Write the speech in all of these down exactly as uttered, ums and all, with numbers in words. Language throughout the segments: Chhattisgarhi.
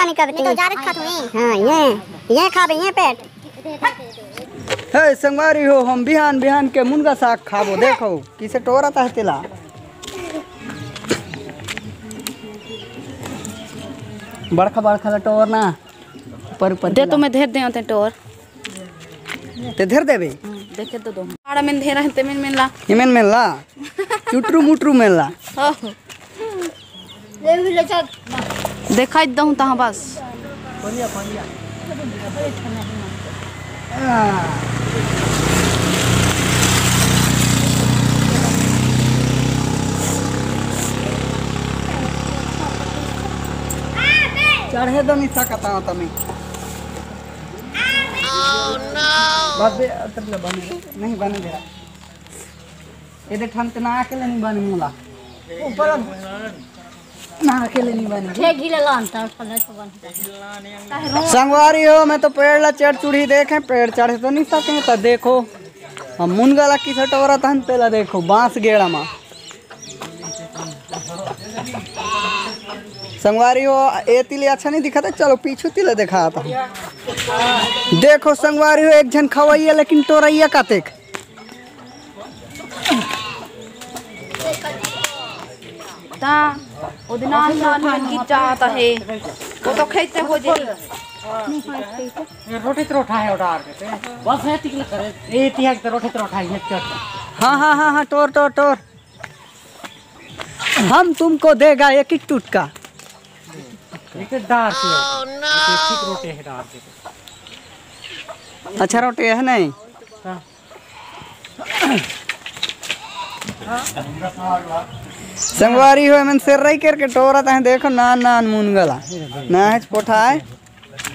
नहीं करती। मैं तो जारत खात हूँ। हाँ, ये, ये खाबे, ये पेट। हे संगवारी हो, हम बिहान बिहान के मुनगा साग खाबो। देखो किसे टोरत हे तेला। बड़खा बड़खा ला टोर ना, ऊपर ऊपर दे तेला। तो मैं धेर दे आते टोर। ते धेर देबे। हम्म, देखे तो दो। आड़ा में धेरा है ते में मेला। ये में मेला। चुटरू मुटरू मेला। हो। ले भी ले चल। देखाई दहूँ तहाँ बस। चढ़े दो नहीं सकता हूँ तमी। बस दे, अतरले बने। नहीं बने दे। ये दे ठन ते ना अकेले नहीं बने मोला। ऊपर ना अकेले नहीं बने। छे गिले लान तर फले तो बन। संगवारी हो, मैं तो पेड़ ला चढ़ चुढ़ी देखे, पेड़ चढ़े तो नहीं सके। तो देखो, हम मुनगा ला किसे टोरत हन, तेला देखो, बांस गेड़ा मा। संगवारी हो, ए तिले अच्छा नहीं दिखत हे, चलो पीछू तिले देखात हूँ। देखो संगवारी हो, एक झन खवैया लेकिन टोरैया कतेक। ता, ओदे नान नान मन की चाहत हे, वो तो खेत से हो जाई। ये रोटी तो उठाए उठा के ते। बस है तिकला करे। ए तिहाक तो रोटी तो उठाए ये चट। हाँ, हाँ, हाँ, हाँ, टोर, टोर, टोर। हम तुमको देगा एक ही टुटका। एक डार के। एक ठीक रोटी है डार के। अच्छा रोटी है नहीं। हाँ। संगवारी हो, एमन सेर्राई करके टोरत हे। देखो, नान नान मुनगा ला। ना है पोठाए।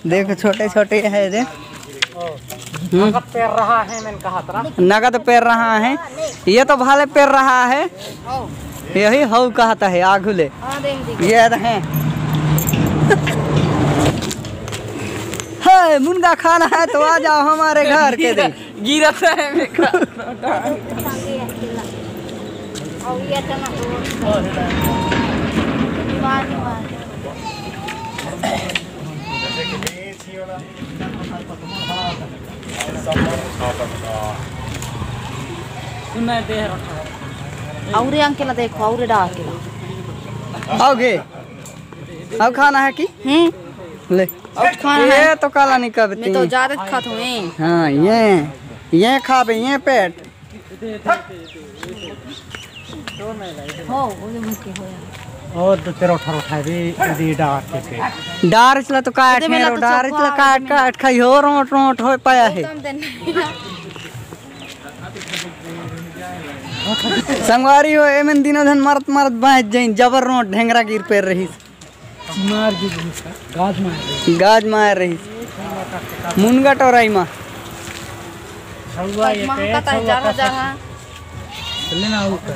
देखो, छोटे छोटे है रे। हम्म। नगद पेर रहा है, मैंने कहा था। नगद पेर रहा है। ये तो भले पेर रहा है। यही हऊ कहता है, आगू ले। हाँ, देख, देख। ये है। है, मुनगा खाना है तो आ जाओ हमारे घर के दे। गिरत है मेरे का। सुना दे रोटा। औरे अंकेला देखो, औरे डा अंकेला। आओगे? अब खाना है कि? हम्म। ले। अब खाना ये है। तो काला नहीं करती। मैं तो ज्यादा खात हूँ। हाँ, ये, ये खाबे, ये पेट। हो, वो जो मुंह के हो यार। और तो तेरा उठा उठा भी, यदि डार के पे। डार चला तो काट इधर में मेरा, ला तो डार चला चोखा काट, है। काट खाई हो, रोट, रोट हो पाया है। कम दिन। संगवारी हो, एमन दिनों धन मरत मरत बाँच जाइन, जबर रोट ढेंगरा गिर पेर रहीस। मार गिर रहीस का? गाज मार रहीस। गाज मार रहीस। मुनगा टोराई मा। छउआ ये महंगा पे, ता है, छउआ जहाँ, का जहाँ। लेना हो कर।